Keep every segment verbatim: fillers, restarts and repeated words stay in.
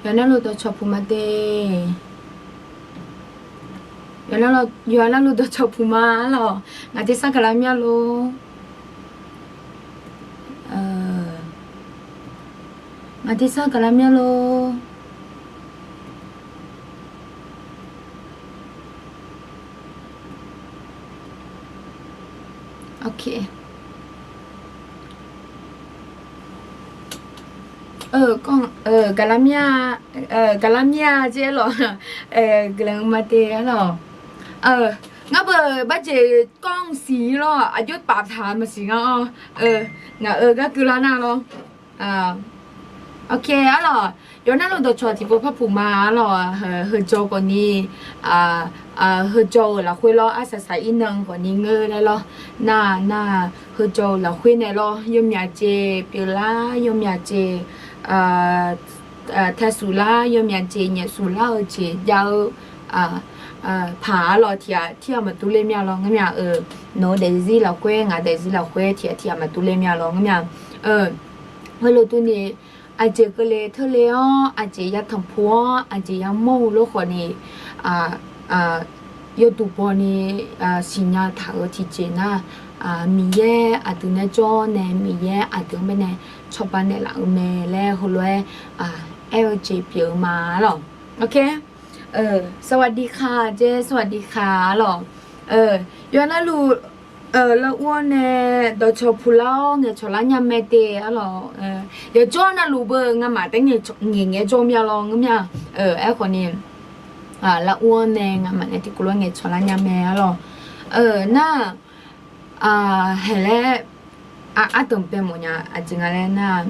Yawqnar luf dawqcawq puq ma de. Yawqnar luf dawqcawq puq ma arlawq. Ngaq tersar gaqlar mya lor. Ngaq tersar gaqlar mya lor. Ok. Gaqlar mya, gaqlar mya jeq arlawq. Guiqlanq ma de arlawq. Ngar beu barjeq กล้อง siq lawr, aqjox paf taq maqsiq ngar-awr. Ngaq-euq gar keuvlar nar lawr. Ok arlawq, yawqnar luf dawqcawq tiqpov par puq ma arlawq. Heujawr khawfni, heujawr-euq lafkhoer lawr, arsaq saq-ir nan khawfni ngeur laer lawr. Nar nar, heujawr-euq lafkhoer nae lawr, yawmyaq jeq pyeuflar, yawmyaq jeq taesuf lar, yawmyaq jeq nyaefsuf lar-eu jeq jav-eu paq arlawq, tiq ghaq tiq ghaq maqdur ler mya lawr ngar mya-euq. Nawq-eu daefzir lafkhoer, ngaq daefzir lafkhoer tiq ghaq tiq ghaq maqdur ler mya lawr ngar mya. Heulof durni, aqjeq keuvle teurle-awr, aqjeq yatanq pu-awr, aqjeq yamawr-eu lor khawfni, yawduq bawni siqnya taq-eu tiqjeq nar, Miqyaer aqdui nae jawr nae, Miqyaer aqdui-anr baenae cawba naeqlaf-eu mae laer heulof-aer aer-eu jeq pyeuf-eu ma arlawq. Ok. สวัสดีค่ะ jeq, สวัสดีค่ะ arlawq. Yawqnar luf lar ur-awr nae dawqcawq puqlar-awr ngaeqcawq lar nya mae de arlawq. Yawqjawr navluf beu ngamaf taef ngaeq ngaeq jawr mya lawr ngar mya. Aerkhawfni, lar ur-awr nae ngamaf nae tiqkawv lof-aer ngaeqcawq lar nya mae arlawq. Nar, haeq laer ardanq bae mawf nya aqjeq nga laer nar,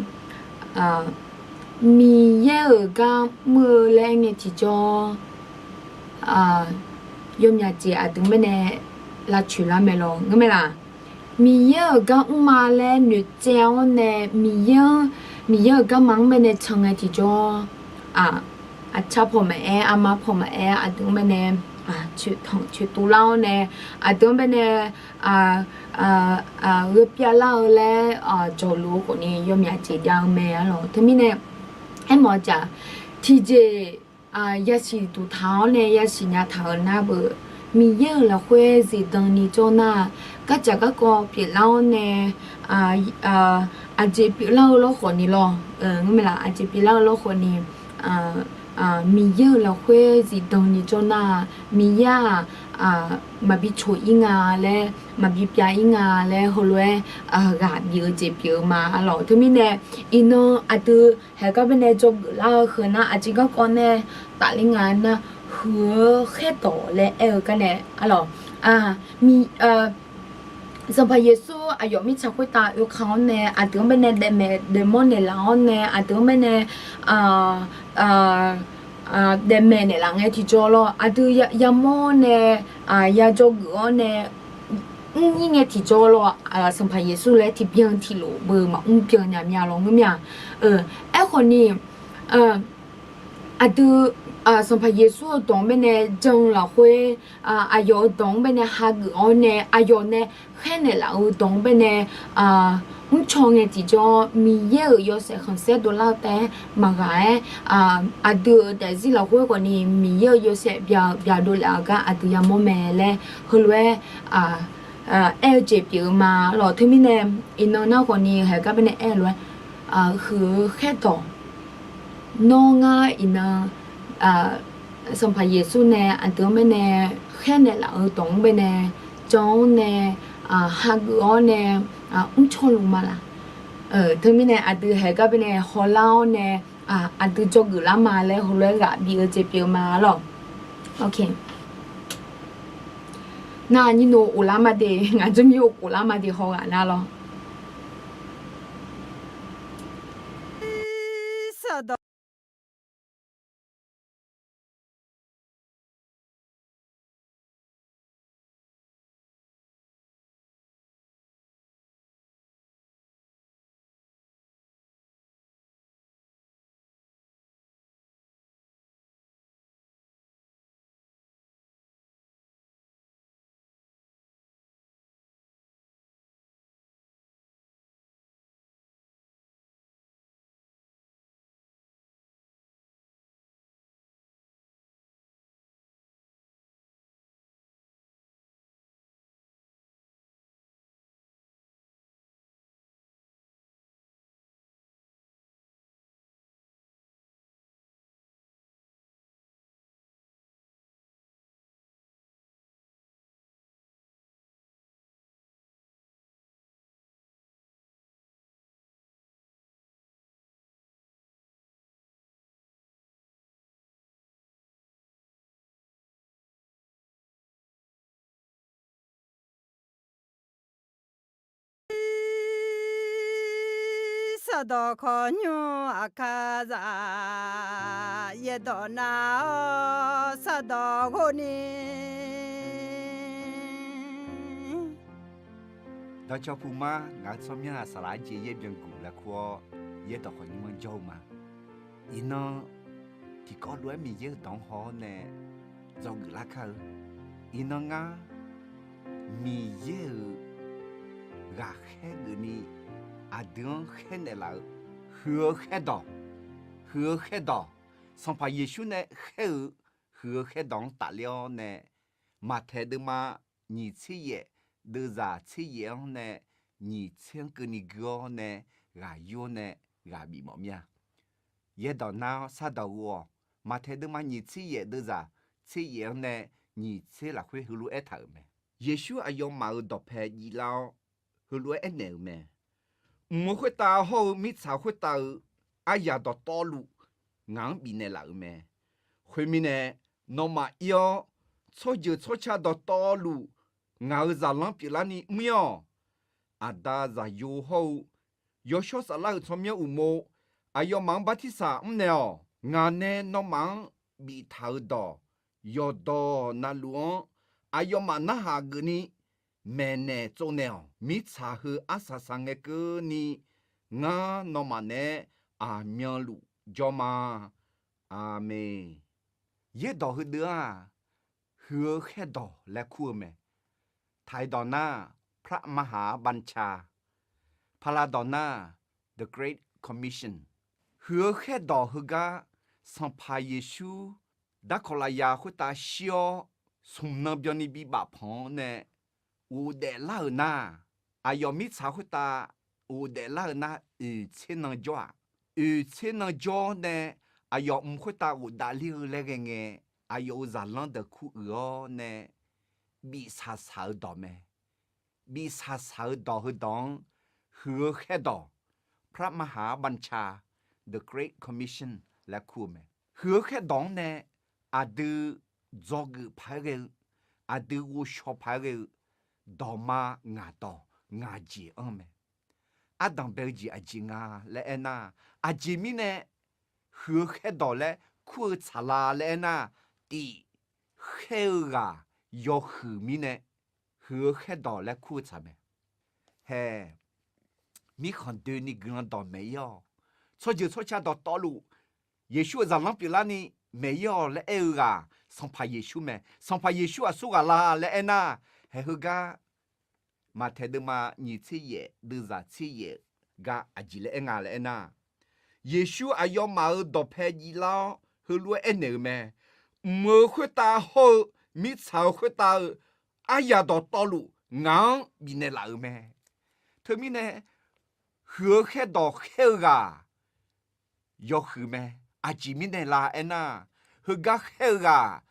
Miqyaer-euq gar mr-eu laer ngae tiqjawr, yawmyaq jeq aqdui-anr baenae lavcoeq lar mae lawr ngar mae laq. Miqyaer-euq gar mrma laer noeqtsaev-awr nae, Miqyaer-anr, Miqyaer-euq garma-anr baenae can ngae tiqjawr, aqcar paw maqaer, armar paw maqaer, aqdui-anr baenae coeqtanq coeqtuv lar-awr nae, aqdui-anr baenae gheu pyav lar-eu laer jawqluf-eu khawfni yawmyaq jeq jav-eu mae arlawq. Teumirnae, aermawf-eu jaq tiqjeq yasiq duq taq-awr nae yasiq nya taq-euq nar beu, Miqyaer-euq lafkhoer zifdan ni jawr nar, gardzaq garkawv pyeuflar-awr nae, aqjeq pyeuflar-eu lawr khawfni lawr, ngar mae laq, aqjeq pyeuflar-eu lawr khawfni, Miqyaer-euq lafkhoer zifdan ni jawr nar, Miqyaer-aq, maqbi coq-ir nga laer, maqbi pyav-ir nga laer heulof-aer ghaq bif-eu jeq pyeuf-eu ma arlawq. Teumirnae, iqnan aqdui haeq gar baenae dzawgeuf lar-eu heu nar, aqjeq garkawv nae tafler nga nar, huiq-eu khaerdawq laer aer-eu gar nae arlawq. Sanqpaq Yeqsur aqyawf mirtsaq khoertav oekaq-awr nae, aqdui-anr baenae daefmaeq daefmawr naeqlaf-awr nae, aqdui-anr baenae daefmaeq naeqlaf ngae tiqjawr lawr, aqdui yamawr nae yadzawgeuf-awr nae mrnyir ngae tiqjawr lawr, Sanqpaq Yeqsur laer tiqbyan tiqlof beu maqmr byan nya mya lawr ngar mya. Aerkhawfni, aqdui Sanqpaq Yeqsur-eu dawq-anr baenae jan-eu lafkhoer, aqyawf-euq dawq-anr baenae hageuf-awr nae, aqyawf nae khaernaeq laf-eu dawq-anr baenae mrcaw ngae tiqjawr, Miqyaer-euq yawshaef khanqsaer dovlar-eu taef-aer maqghaq-aer, aqdui-euq daefzir lafkhoer khawfni Miqyaer-euq yawshaef byaq-eu byaqdov laf-eu gar aqdui yamawr mae laer heulof-aer aer-eu jeq pyeuf-eu ma lawq. Teumirnae, iqnan nar khawfni haeq gar baenae aer-eu lof-aer, huiq-eu khaerdawq, nawr ngar iqnan Sanqpaq Yeqsur nae aqdui-anr baenae khaernaeq laf-eu dawq-anr baenae jan-awr nae, hageuf-awr nae, mrcaw luf ma laq. Teumirnae aqdui haeq gar baenae hawlar-awr nae, aqdui dzawgeuf lar ma laer heulof-aer ghaq bif-eu jeq pyeuf-eu ma lawq. Nar nyir noeq of lar ma de, ngaq jawrmir of khof lar ma de haw ghaq nar lawr. Sardawq khawqnymr Aqkaqzaq, yaerdawq nav-awr sardawq ghov ni. Dawqcawq puq ma, ngaq-euq tsawrmyanr-aq, saqlaq-aer jeq yaer byanguq laer kur-awr, yaerdawq khawqnymr-anr jawr-eu ma. Iqnan tiqkawv lof-aer Miqyaer-euq dawq-anr haw-awr nae dzawgeuf lar kar-eu. Iqnan ngar Miqyaer-euq ghaqkhaer geufni aqdui-anr khaernaeq laf-euq huiq-eu khaerdawq, huiq-eu khaerdawq, Sanqpaq Yeqsur nae khaer-eu huiq-eu khaerdawq-anr tafler-awr nae, Maqtaeq deuvma nyiq tser yaef, deuvzaq tser yaef-anr nae nyiq tser-anr keuvni gui-awr nae ghaq yur-awr nae ghaq bif mawf mir-a. Yaerdawq nar-awr sardawq ghov-awq. Maqtaeq deuvma nyiq tser yaef, deuvzaq tser yaef-anr nae nyiq tser lafkhoer heulof-aer aertaq-euq mae. Yeqsur aqyawfmaf-euq dawqpae jiflar-awr, heulof-aer aernaeq-euq mae. Mq-euq khoertav hawr-eu mirtsaq khoertav-euq aryaq dawqtawvluf ngaq-anr bifnaeq laf-euq mae. Khoermirnae, nawmaf ir-awr, tsawrjeuq tsawrca dawqtawvluf ngaq-euq zaqlanr pyeuflarni mr-ir-awq. Aqda, Zaqyo hawr-eu Yawshawr Saflar-euq tsawrmyanr uqmov aqyawfmaf-anr bartirsaq mrnaeq-awq. Ngaq nae nawmaf-anr biftaq-euq dawq yawqdawq navluf-anr aqyawfmaf narhaq geufni maeqnaeq tsovnaeq-awq. Mirtsaq heu arsaq saq ngae keuvni ngar nawmaf naeq-aer aqmyanluf jawr ma. Aqmeq. Yaerdawq heudeuv-aq, huiq-eu khaerdawq laer kur-eu mae. Taqdawq nar, พระมหาบัญชา, paqlav dawq nar, The Great Commission. Huiq-eu khaerdawq heugar Sanqpaq Yeqsur darkawq lafyaq khoertav shir-awr, smq nan byanni bibaf panq-anr nae ghofdaef lar-euq nar, aqyawf mirtsaq khoertav ghofdaef lar-euq nar, oeq tser nan jawr-aq, oeq tser nan jawr-awr nae aqyawf mq khoertav ghofdaef ler-eu laer ghae ngae, aqyawf-euq zaqlanr deuq kur uiq-awr nae bifsaq saq-eu dawq mae. Bifsaq saq-eu dawq heudawq-anr huiq-eu khaerdawq, พระมหาบัญชา, The Great Commission laer kur-eu mae. Huiq-eu khaerdawq-anr nae aqdui dzawgeuf paq-aer ghae-eu, aqdui ghovshaw paq-aer ghae-eu dawqma ngaq dawq ngaq jeq anr-eu mae. Ardanq bae-eu jeq aqjeq nga laer aernar, aqjeq mirnae huiq-eu khaerdawq laer kur-eu tsaqla laer aernar, tif khaer-eu ghaq yawhuiq mirnae huiq-eu khaerdawq laer kur-eu tsaq mae. Hae, mirkhanq doeni guiqlanq dawq maeq-ir-awq. Tsawrjeuq tsawrca dawqtawvluf Yeqsur-euq zaqlanr pyeuflarni maeq-ir-awq laer aer-eu ghaq Sanqpaq Yeqsur mae. Sanqpaq Yeqsur aqsur ghaq la laer aernar, hae heugar Maqtaeq deuvma nyiq tser yaef, deuvzaq tser yaef gar aqjeq laer aer nga laer aernar, Yeqsur aqyawfmaf-euq dawqpae jiflar-awr heulof-aer aernaeq-euq mae. Mq-euq khoertav hawr-eu mirtsaq-euq khoertav-euq aryaq dawqtawvluf ngaq-anr bifnaeq laf-euq mae. Teumirnae, huiq-eu khaerdawq khaer-eu ghaq yawhuiq mae. Aqjeq mirnae la aernar, heugar khaer-eu ghaq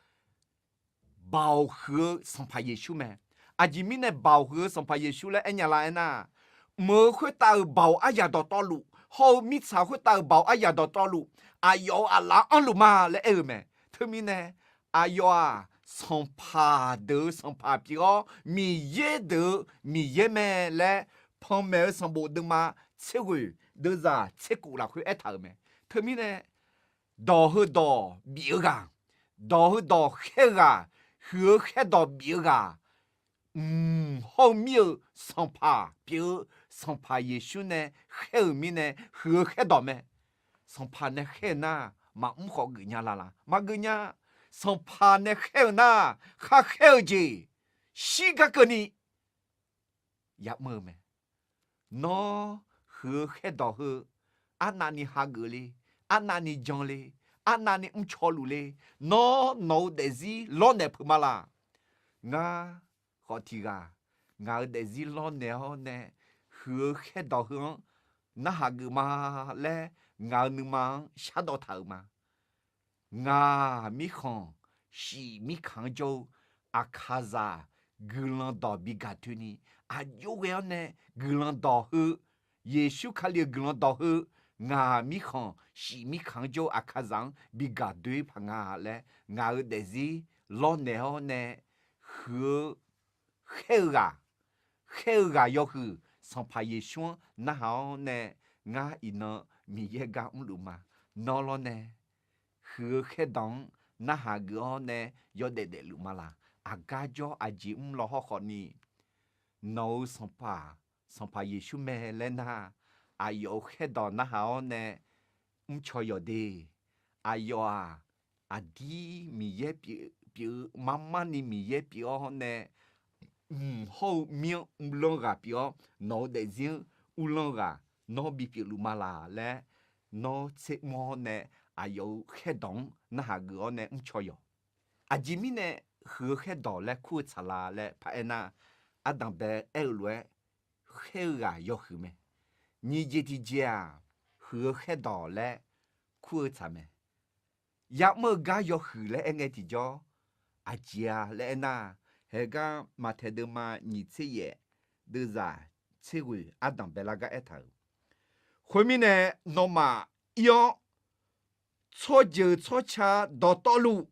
Baoq huiq-eu Sanqpaq Yeqsur mae. Aqjeq mirnae baoq huiq-eu Sanqpaq Yeqsur laer aer nya la aernar, mq-euq khoertav-euq baoq aryaq dawqtawvluf hawr-eu mirtsaq khoertav-euq baoq aryaq dawqtawvluf aqyawf-euq aqlaf-anr anrluf ma laer aer-eu mae. Teumirnae, aqyawf-aq, sanqpaq deuq-euq Sanqpaq pyeuf-awr, Miqyaer deuq-euq Miqyaer mae laer, Panmaeq-eu sanqbof deuvma tser ghoeq deuvzaq tser kuf lafkhoer aertaq-euq mae. Teumirnae, dawq heudawq bif-eu ghaq, dawq heudawq khaer-eu ghaq, huiq-eu khaerdawq bif-eu ghaq, mq hawr-eu mir-euq Sanqpaq pyeuf-eu Sanqpaq Yeqsur nae khaer-euq mirnae huiq-eu khaerdawq mae. Sanqpaq nae khaer-eu nar, maqmr khawf geufnya la la? Maqgeuf nya. Sanqpaq nae khaer-eu nar, khar khaer-eu jeq shir gar keuvni ya'mr-eu mae. Nawr huiq-eu khaerdawq heu arnavni hageuf le, arnavni jan le, arnavni mrcaw luf le, nawr nawq-eu daefzir lawrnaeq peuq ma laq? Ngar khawf tiq ghaq, ngaq-euq daefzir lawrnaeq-awr nae huiq-eu khaerdawq heu-anr narhaq geuf ma laer ngaq-euq nuima-anr shardawv taq-euq ma. Ngaq mirkhanq shif mirkhanq-anr jawr-eu Aqkaqzaq guiqlanq dawq bi gaq doeni, aqjox ghae-awr nae guiqlanq dawq heu, Yeqsur Kali-euq guiqlanq dawq heu, ngaq mirkhanq shif mirkhanq-anr jawr-eu Aqkaqzaq-anr bi gaq doe paq nga laer, ngaq-euq daefzir lawrnaeq-awr nae huiq-eu khaer-eu ghaq, khaer-eu ghaq yawhuiq Sanqpaq Yeqsur-anr narhaq-awr nae Ngar iqnan Miqyaer gar mrluf ma. Nawr lawr nae huiq-eu khaerdawq-anr narhaq geuf-awr nae yawdaef daefluf ma laq? Aqgar jawr aqjeq mr law hawrkhawf ni, nawq-euq Sanqpaq, Sanqpaq Yeqsur mae laer nar, aqyawf-euq khaerdawq narhaq-awr nae mrcaw yawq de. Aqyawf-aq, aqdir Miqyaer pyeuf-eu, marmar ni Miqyaer pyeuf-awr nae, mq hawr-eu mir-anr uvlanr ghaq pyeuf-awr, nawq-eu daefzir-anr uvlanr ghaq nawr bipyeuf luf ma laq laer, nawr tser mr-awr nae aqyawf-euq khaerdawq-anr narhaq geuf-awr nae mrcaw yawq. Aqjeq mirnae huiq-eu khaerdawq laer kur-eu tsaq la laer paraer nar, ardanqbae aer-eu lof-aer khaer-eu ghaq yawhuiq mae. Nyiq jeq tiqjeq-aq, huiq-eu khaerdawq laer kur-eu tsaq mae. Ya'mr-eu gar yawhuiq laer aer ngae tiqjawr, aqjeq-a laer aernar, haegar Maqtaeq deuvma nyiq tser yaef deuvzaq tser ghoeq ardanqbae lar gar aertaq-euq, khoermirnae, nawmaf ir-awr tsawrjeuq tsawrca dawqtawvluf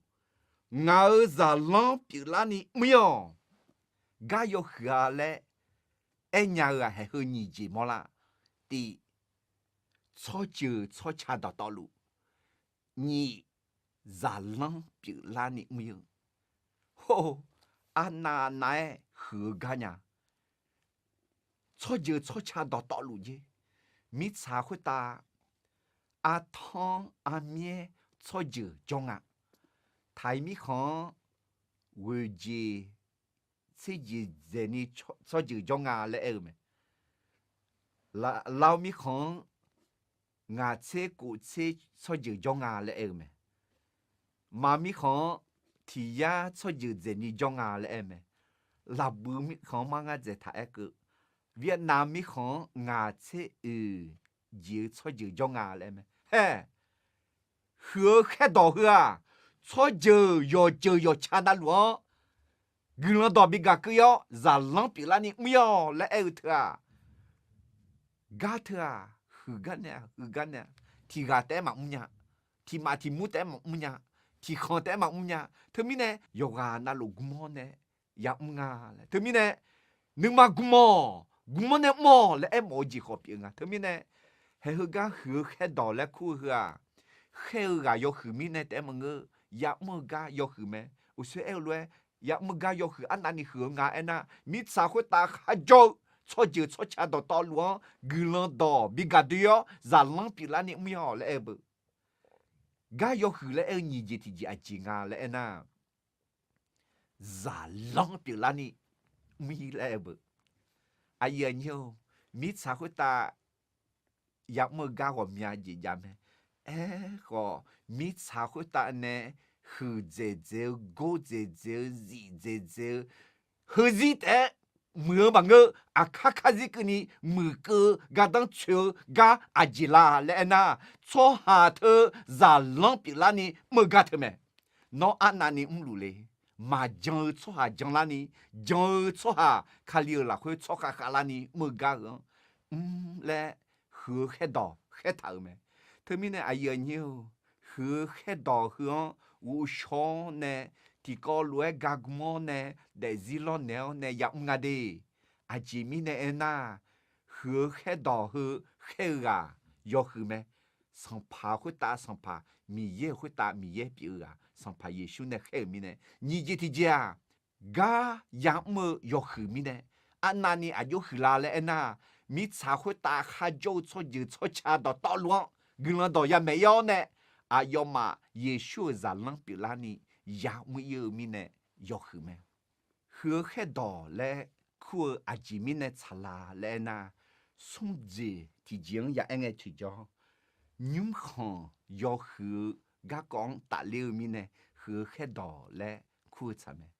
ngaq-euq zaqlanr pyeuflarni mr-ir-awq. Gar yawhuiq-a laer aernya-eu-aq, haeq heu nyiq jeq mawrlar. Tif, tsawrjeuq tsawrca dawqtawvluf. Nyiq, zaqlanr pyeuflarni mr-ir-eu. Hawr-eu, arnav nav-aer huiq-eu gar nya. Tsawrjeuq tsawrca dawqtawvluf jer. Mirtsaq khoertav artanr armyaer tsawrjeuq jawr nga. Taq-iq mirkhanq-anr ghoeq jeq tser jeq dzaeqni tsawrjeuq jawr nga laer aer-eu mae. Lao mirkhanq-anr ngaq tser kof tser tsawrjeuq jawr nga laer aer-eu mae. Maq mirkhanq-anr tiq yar tsawrjeuq dzaeqni jawr nga laer aer mae. Laqbuiq mirkhanq-anr mar ngar dzaeq taq aer keuv. Vietnam mirkhanq-anr ngaq tser oeq jeq-eu tsawrjeuq jawr nga laer aer mae. Hae, huiq-eu khaerdawq heu-aq, tsawrjeuq yawqjeuq yawqca navluf-anr guiqlanq dawq bigaq keuv-awr zaqlanr pyeuflarni mr-ir-awq laer aer-eu teu-aq, gar teu-aq, huiq gar nae-aq, huiq gar nae-aq, tiq ghaq taef-aer maqmr nya, tiq maf tiq mur taef-aer maqmr nya, tiq khanq taef-aer maqmr nya. Teumirnae yawqghaq navluf gmr-awr nae ya'mr nga laer. Teumirnae nuima gmr-awq, gmr-awr nae mr-awq laer aermawf-eu jeq khawf pyeuf nga. Teumirnae haeq heugar huiq-eu khaerdawq laer kur-eu heu-aq, khaer-eu ghaq yawhuiq mirnae taef-aer maqngeur. Ya'mr-eu gar yawhuiq mae. Uqshoe aer-eu lof-aer, ya'mr-eu gar yawhuiq arnavni huiq-eu nga aernar, mirtsaq khoertav kharjawr-eu tsawrjeuq tsawrca dawqtawvluf-anr guiqlanq dawq bigaq doe-awr zaqlanr pyeuflarni mr-ir-awq laer aer-eu beu. Gar yawhuiq laer aer-eu nyiq jeq tiqjeq aqjeq nga laer aernar, zaqlanr pyeuflarni mr-ir laer aer-eu beu. Aqyuif aqnyir-or, mirtsaq khoertav ya'mr-eu gar ghawqmya jeq jav mae. Aerkhawf, mirtsaq khoertav nae huiqdzaeq dzaeq-eu, gordzaeq dzaeq-eu, zifdzaeq dzaeq-eu, heuzir taef-aer muiq-eu maqngeur. Aqkar karzir keuvni muiqkeuv-eu gardanr tsoeq-eu gar aqjeq la laer aernar, tsawrhaq teu zaqlanr pyeuflarni mr-eu gar teu mae. Nawr arnavni mrluf le. Maqjan-eu tsawrhaq janlarni, jan-eu tsawrhaq Kali-euq lafkhoer tsawrkhav khavlarni mr-eu gar heu-anr mr laer huiq-eu khaerdawq khaertaq-euq mae. Teumirnae aqyuif aqnyir-or, huiq-eu khaerdawq heu-anr ghovshaw-awr nae, tiqkawv lof-aer gargm-awr nae, daefzir lawrnaeq-awr nae ya'mr nga de. Aqjeq mirnae aernar, huiq-eu khaerdawq heu khaer-eu ghaq yawhuiq mae. Sanqpaq khoertav Sanqpaq, Miqyaer-euq khoertav Miqyaer pyeuf-eu ghaq Sanqpaq Yeqsur nae khaer-euq mirnae. Nyiq jeq tiqjeq-aq, gar ya'mr-eu yawhuiq mirnae. Arnavni aqjox huiqla laer aernar, mirtsaq khoertav kharjawr-eu tsawrjeuq tsawrca dawqtawvluf-anr guiqlanq dawq yamaeq ir-awr nae, aqyawfmaf Yeqsur-euq zaqlanr pyeuflarni ya'mr ir-eu mirnae yawhuiq mae. Huiq-eu khaerdawq laer kur-eu aqjeq mirnae tsaqla laer aernar, smr jeq tiqjeq-anr ya aer ngae tiqjawr, nymrkhanq yawhuiq-eu garkawv-anr tafler-eu mirnae huiq-eu khaerdawq laer kur-eu tsaq mae.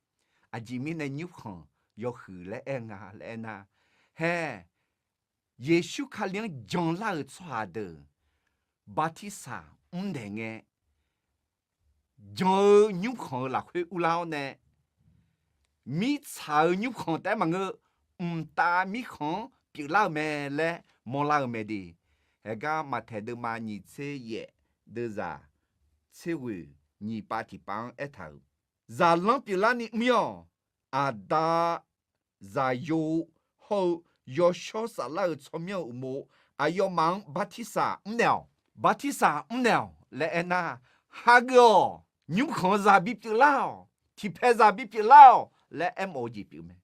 Aqjeq mirnae nymrkhanq yawhuiq laer aer nga laer aernar, hae, Yeqsur Kali-anr janlar-euq tsawrhaq deuq bartirsaq mrnaeq ngae, jan-eu nymrkhanq-eu lafkhoer urlar-awr nae, mirtsaq-euq nymrkhanq taef-aer maqngeur, mqtav mirkhanq-anr pyeuflar-euq mae laer mawrlar-eu mae de. Haegar Maqtaeq deuvma nyiq tser yaef deuvzaq tser ghoeq nyiq pav tiqpav-anr aertaq-euq, zaqlanr pyeuflarni mr-ir-awq. Aqda, Zaqyo hawr-eu Yawshawr Saflar-euq tsawrmyanr-euq uqmov aqyawfmaf-anr bartirsaq mrnaeq-awq, bartirsaq mrnaeq-awq laer aernar, hageuf-awq, nymrkhanq-eu zaq bipyeuf lar-awq, tiqpaeq zaq bipyeuf lar-awq laer aermawf-eu jeq pyeuf mae.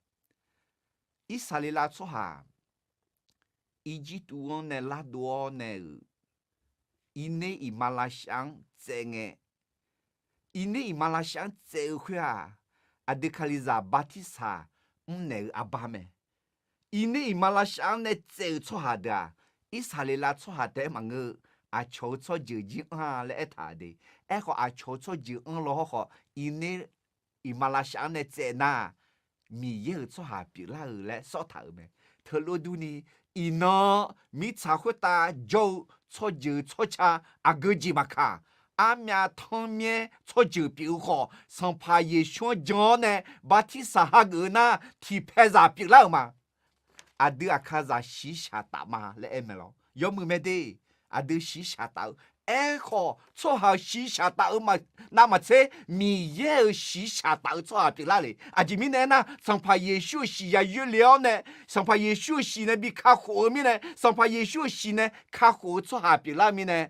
Irsaqleqlav tsawrhaq Irjirtuv-anr nae lardov-awr nae-euq, Irner iqmalavshav-anr tsaev ngae, Irner iqmalavshav-anr tsaev-eu khoer-aq, aqdui kalizaq bartirsaq mrnaeq-eu arbar mae. Irner iqmalavshav-anr nae tsaev-euq tsawrhaq deuq-aq, Irsaqleqlav tsawrhaq taef-aer maqngeur-eu, aqcawq-eu tsawrjeuq jir anr-a laer aertaq de. Aerkhawf, aqcawq-eu tsawrjeuq anr law hawrkhawf, Irner iqmalavshav-anr nae tsaev nar, Miqyaer-euq tsawrhaq pyeuflar-euq laer sawrtaq-euq mae. Teulof durni, iqnan mirtsaq khoertav jawr-eu tsawrjeuq tsawrca aqgeu jeq maqkaq, armyav tanrmyaer tsawrjeuq pyeuf-eu khawf, Sanqpaq Yeqsur-anr jan-awr nae bartirsaq hageuf-eu nar, tiqpaeq zaq pyeuflar-euq ma. Aqdui aqkazaq shiqshaq taf ma laer aer mae lawr. Yawmuiq mae de. Aqdui shiqshaq taf-eu. Aerkhawf, tsawrhaq-euq shiqshaq taf-eu navmaqtser, Miqyaer-euq shiqshaq taf-eu tsawrhaq pyeuflar le. Aqjeq mirnae aernar, Sanqpaq Yeqsur-euq shiq ya yoerle-awr nae, Sanqpaq Yeqsur-euq shiq nae bi kakhof-eu mirnae, Sanqpaq Yeqsur-euq shiq nae kakhof-eu tsawrhaq pyeuflar-eu mirnae,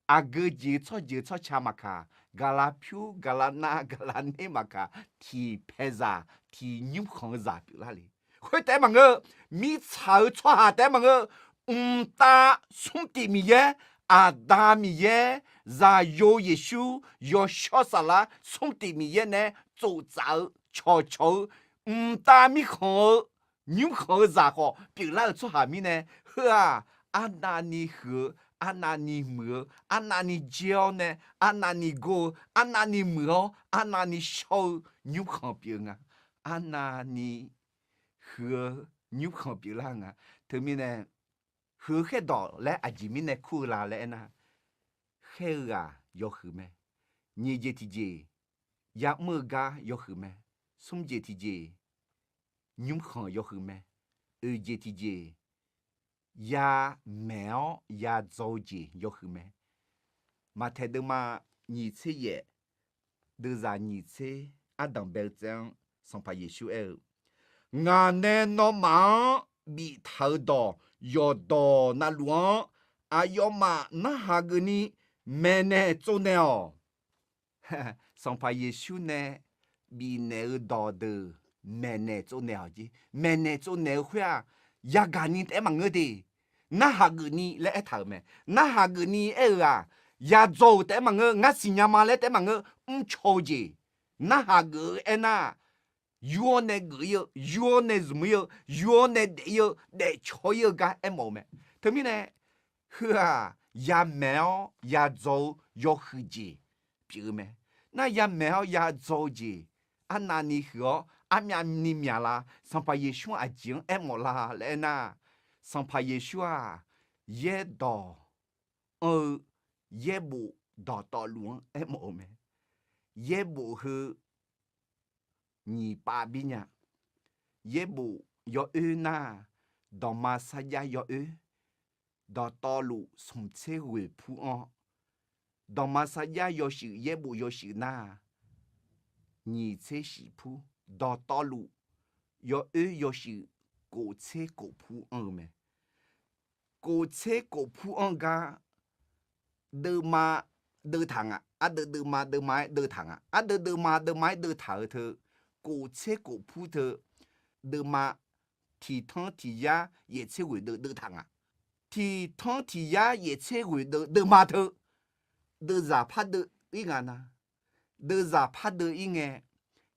aqgeu jeq-eu tsawrjeuq tsawrca maqkaq, gaqlaq pyur, gaqlaq nav, gaqlaq ner maqkaq, tiqpaeq zaq, tiq nymrkhanq-eu zaq pyeuflar le. Khoer taef-aer maqngeur, mirtsaq-eu tsawrhaq taef-aer maqngeur, mqtav smr tif Miqyaer, Aqda Miqyaer, Zaqyo Yeqsur, Yawshawr Saflar smr tif Miqyaer nae tsoftsaf-eu cawqcawq-eu, mqtav mirkhanq-eu, nymrkhanq-eu zaq khawf pyeuflar-euq tsawrhaq mirnae, heu-aq, arnavni huiq-eu, arnavni muiq-eu, arnavni jaer-awr nae, arnavni gor-eu, arnavni muiq-awr, arnavni shawr-eu nymrkhanq pyeuf nga. Arnavni huiq-eu nymrkhanq pyeuflar nga. Teumirnae, huiq-eu khaerdawq laer aqjeq mirnae kur-eu la laer aernar, khaer-eu ghaq yawhuiq mae. Nyiq jeq tiqjeq, ya'mr-eu gar yawhuiq mae. Smr jeq tiqjeq, nymrkhanq yawhuiq mae. Oeq jeq tiqjeq, yamaeq-awr yadzaw-eu jeq yawhuiq mae. Maqtaeq deuvma nyiq tser yaef, deuvzaq nyiq tser, ardanq bae-eu tsaev-anr Sanqpaq Yeqsur aer-eu, Ngaq nae nawmaf-anr biftaq-eu dawq yawqdawq navluf-anr aqyawfmaf narhaq geufni maeqnaeq tsovnaeq-awq. Sanqpaq Yeqsur nae bifnaeq-eu dawq deuq maeqnaeq tsovnaeq-awq jeq. Maeqnaeq tsovnaeq-eu khoer-aq, yagaq ni taef-aer maqngeur de. Narhaq geufni laer aertaq-euq mae. Narhaq geufni aer-eu-aq, yadzaw-euq taef-aer maqngeur, ngar siqnya ma laer taef-aer maqngeur, mrcaw-eu jeq. Narhaq geuf-eu aernar, yur-awr nae geuf-ir-eu, yur-awr nae zmq-ir-eu, yur-awr nae daef-ir-eu, daefcaw ir-eu gar aermawf-eu mae. Teumirnae, heu-aq, yamaeq-awr yadzaw-eu yawhuiq jeq pyeuf-eu mae. Nar yamaeq-awr yadzaw-eu jeq, arnavni huiq-awr armyavni myaqlar, Sanqpaq Yeqsur-anr aqjeq-anr aermawf la laer aernar, Sanqpaq Yeqsur-aq, yaerdawq anr-eu yaerbof dawqtawvluf-anr aermawf-eu mae. Yaerbof heu nyiq pav bir nya. Yaerbof yawoer nar, dawqma sarjax yawoer, dawqtawvluf smq tser ghoeq pur anr-awr, dawqma sarjax yawshuif yaerbof yawshuif nar, nyiq tser shif pur, dawqtawvluf yawoer yawshuif kof tser kof pur anr-eu mae. Kof tser kof pur anr gar, deuvma deuvtaq nga. Ardeuv deuvma deuvma-aer deuvtaq nga. Ardeuv deuvma deuvma-aer deuvtaq-eu teu, kof tser kof pur teu, deuvma tiq tanr tiq yar yaef tser ghoeq deuv deuvtaq nga. Tiq tanr tiq yar yaef tser ghoeq deuv deuvma teu, deuvzaq par deuv-ir nga nar, deuvzaq par deuv-ir ngae,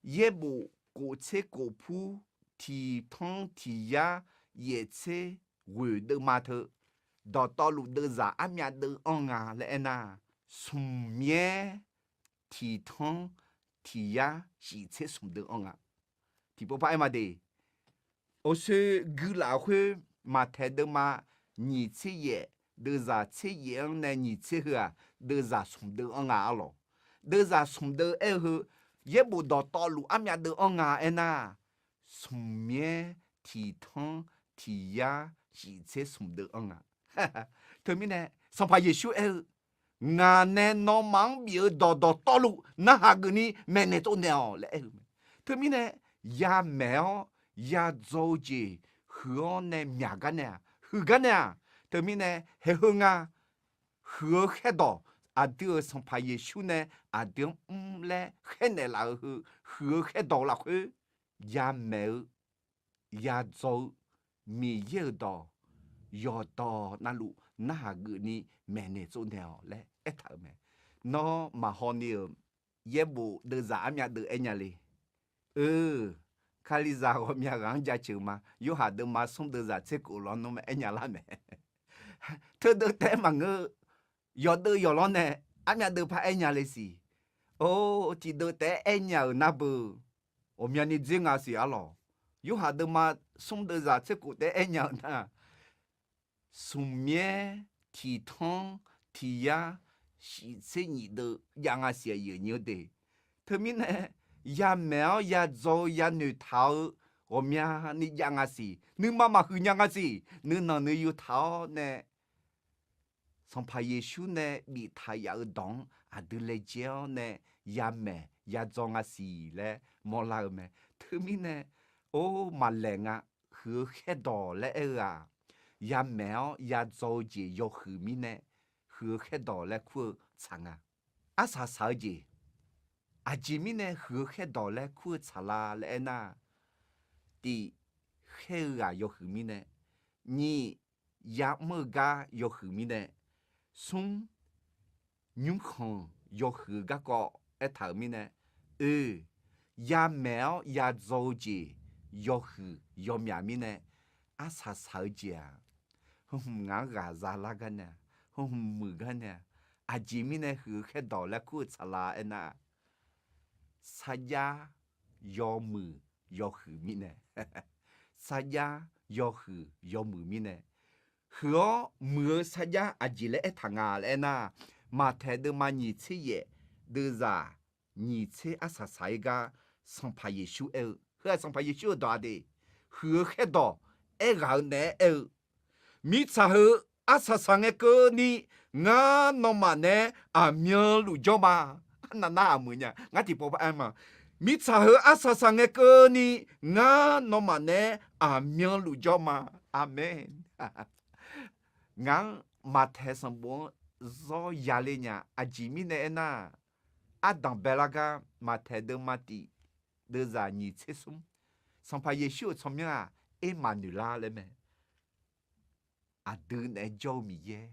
yaerbof kof tser kof pur tiq tanr tiq yar yaef tser ghoeq deuvma teu, dawqtawvluf deuvzaq armyav deuv anr nga laer aernar, smq myaer tiq tanr tiq yar shif tser smq deuv anr nga. Tiqpov par aer ma de. Awqsoe guilaf khoer, Maqtaeq deuvma nyiq tser yaef, deuvzaq tser yaef-anr nae nyiq tser heu-aq, deuvzaq smq deuv anr nga arlawq. Deuvzaq smq deuv aer-eu heu, yaerbof dawqtawvluf armyav deuv anr nga aernar, smq myaer tiq tanr tiq yar shif tser smq deuv anr nga. Teumirnae Sanqpaq Yeqsur aer-eu, Ngaq nae nawmaf-anr bif-eu dawq dawqtawvluf narhaq geufni maeqnaeq tsovnaeq-awq laer aer-eu mae. Teumirnae yamaeq-awr yadzaw-eu jeq huiq-awr nae myaq gar nae-aq, Huiqgar nae-aq, teumirnae haeqheu nga, huiq-eu khaerdawq, aqdui-euq Sanqpaq Yeqsur nae aqdui-anr mr laer khaernaeq laf-eu heu, huiq-eu khaerdawq lafkhoer, yamaeq-eu, yadzaw-eu, Miqyaer-euq dawq yawqdawq navluf narhaq geufni maeqnaeq tsovnaeq-awq laer aertaq-euq mae. Nawr maqhaw ni-euq yaerbof deuvzaq armyav deuv aernya le. Eu, Kalizaq ghawqmya ghaq-anr jaceuq ma. Yorhaq deuvma smr deuvzaq tser kof lawr nmr mae aernya lar mae. Teudeuv taef-aer maqngeur-eu, yawqdeuv yawqlawr nae armyav deuv par aernya le siq. Or, tiqdeuv taef-aer aernya-euq nar beu, ghawqmyani dzer nga siq arlawq. Yorhaq deuvma smr deuvzaq tser kof taef-aer aernya-euq nar, smq myaer tiq tanr tiq yar shif tser nyif deuv jav nga siq aqyuif aqnyir-eu de. Teumirnae, yamaeq-awr yadzaw-eu yanoeq taq-eu ghawqmyani jav nga siq. Nuima maqhuiq nya nga siq. Nuinanq nuiyu taq-awr nae Sanqpaq Yeqsur nae biftaq yaf-eu dawq-anr aqdui laejae-awr nae yamaeq yadzaw nga siq laer mawrlar-eu mae. Teumirnae, or, maqlaeq nga, huiq-eu khaerdawq laer aer-eu-aq, yamaeq-awr yadzaw-eu jeq yawhuiq mirnae, huiq-eu khaerdawq laer kur-eu tsaq nga. Arsaq saq-eu jeq, aqjeq mirnae huiq-eu khaerdawq laer kur-eu tsaq la laer aernar, tiq, khaer-eu ghaq yawhuiq mirnae, nyiq, ya'mr-eu gar yawhuiq mirnae, smr, nymrkhanq yawhuiq-eu garkawv aertaq-euq mirnae, oe, yamaeq-awr yadzaw-eu jeq yawhuiq yawmyaq mirnae, arsaq saq-eu jeq-aq, heu hmq ngaq-anr ghaq zalar gar nae-aq, heu hmq muiq gar nae-aq, aqjeq mirnae huiq-eu khaerdawq laer kur-eu tsaq la aernar, sarjax yawmuiq yawhuiq mirnae, sarjax yawhuiq yawmuiq mirnae, huiq-awr muiq-eu sarjax aqjeq laer aertaq nga laer aernar, Maqtaeq deuvma nyiq tser yaef deuvzaq nyiq tser arsaq saq-ir gar, Sanqpaq Yeqsur aer-eu, heu-aq Sanqpaq Yeqsur-euq dawq-a de, huiq-eu khaerdawq aerghaq-eu naeq-aer aer-eu, mirtsaq heu arsaq saq ngae keuvni, ngar nawmaf naeq-aer aqmyanluf jawr ma. Arnav nar aqmuiq nya, ngar tiqpov par aer ma. Mirtsaq heu arsaq saq ngae keuvni, ngar nawmaf naeq-aer aqmyanluf jawr ma. Aqmeq. Ngaq-anr Maqtaeq sanqbof-anr zawr yale nya. Aqjeq mirnae aernar, ardanq baelar gar Maqtaeq deuvma tiq deuvzaq nyiq tser smr, Sanqpaq Yeqsur-euq tsawrmyanr-aq, Ermaqnoeqlar laer mae. Aqdui naeq-aer jawr-eu Miqyaer.